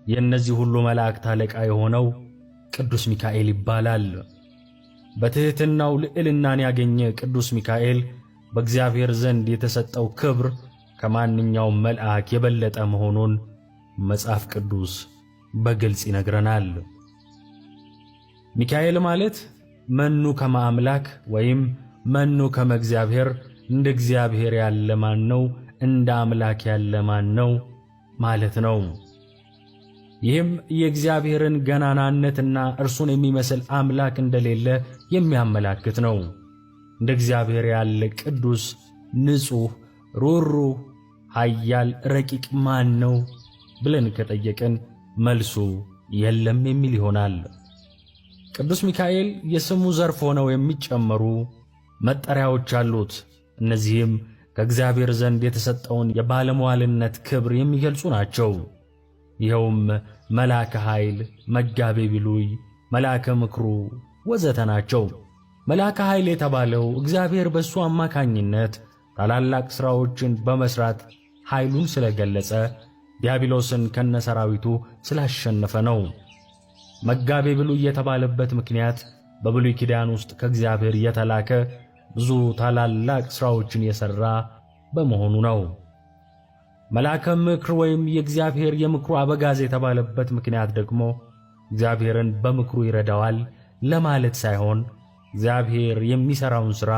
የእነዚህ ሁሉ መላእክት አለቃ የሆነው ቅዱስ ሚካኤል ይባላል። በትሕትናው ልዕልናን ያገኘ ቅዱስ ሚካኤል በእግዚአብሔር ዘንድ የተሰጠው ክብር ከማንኛውም መልአክ የበለጠ መሆኑን መጽሐፍ ቅዱስ በግልጽ ይነግረናል። ሚካኤል ማለት መኑ ከመ አምላክ ወይም መኑ ከመ እግዚአብሔር፣ እንደ እግዚአብሔር ያለ ማን ነው? እንደ አምላክ ያለ ማን ነው ማለት ነው። ይህም የእግዚአብሔርን ገናናነትና እርሱን የሚመስል አምላክ እንደሌለ የሚያመላክት ነው። እንደ እግዚአብሔር ያለ ቅዱስ፣ ንጹሕ፣ ሩኅሩህ፣ ኃያል፣ ረቂቅ ማን ነው ብለን ከጠየቅን መልሱ የለም የሚል ይሆናል። ቅዱስ ሚካኤል የስሙ ዘርፍ ሆነው የሚጨመሩ መጠሪያዎች አሉት። እነዚህም ከእግዚአብሔር ዘንድ የተሰጠውን የባለሟልነት ክብር የሚገልጹ ናቸው። ይኸውም መልአከ ኃይል፣ መጋቤ ብሉይ፣ መልአከ ምክሩ ወዘተ ናቸው። መልአከ ኃይል የተባለው እግዚአብሔር በእሱ አማካኝነት ታላላቅ ሥራዎችን በመሥራት ኃይሉን ስለገለጸ ዲያብሎስን ከነሰራዊቱ ስላሸነፈ ነው። መጋቤ ብሉይ የተባለበት ምክንያት በብሉይ ኪዳን ውስጥ ከእግዚአብሔር የተላከ ብዙ ታላላቅ ሥራዎችን የሠራ በመሆኑ ነው። መልአከ ምክር ወይም የእግዚአብሔር የምክሩ አበጋዝ የተባለበት ምክንያት ደግሞ እግዚአብሔርን በምክሩ ይረዳዋል ለማለት ሳይሆን እግዚአብሔር የሚሠራውን ሥራ